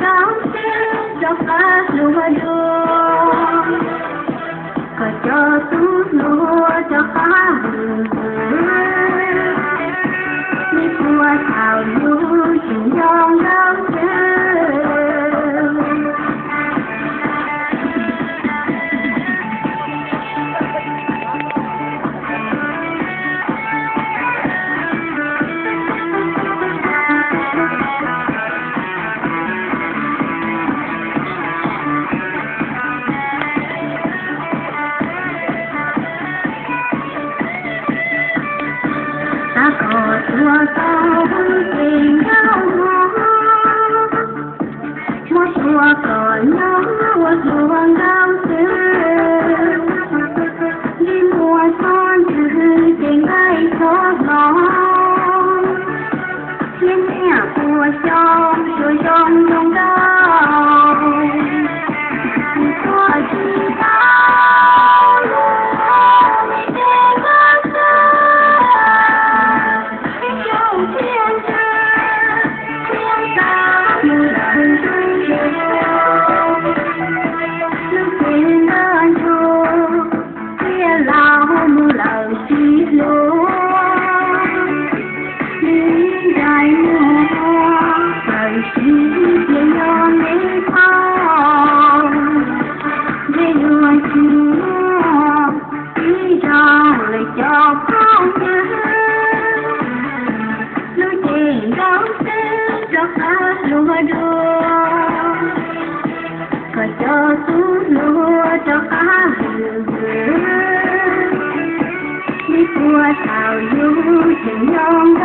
Nkauj Xwb rov qab hluas dua, kom cov tub hluas rov qab hwm hwm, nej puas tau yug tseem yog Nkauj Xwb. Xav kom tuag tau ces Nkauj Xwb, muab tua kom nyob ua hluas Nkauj Xwb. Ntsej muag txhob ntxwv ces nqaij txhob hlob, thiab niam ua xyoo tsuas zoo zoo nkauj. Kuv tuag tsis tau, kuv tuag tsis tau, zoo thiab ntse, thiab tau mus lawm ntsuj plig, lub cev nrog ntsuj, thiaj laus mus lawm tsis hluas. Li nraim muag txawm siv ces yog me phauj, ntshe yuav tsis muaj tib zoo lawm cov phooj ywg. Lub cev Nkauj Xwb rov qab hluas dua, kom cov tub hluas rov qab hwm hwm, nej puas tau yug tseem yog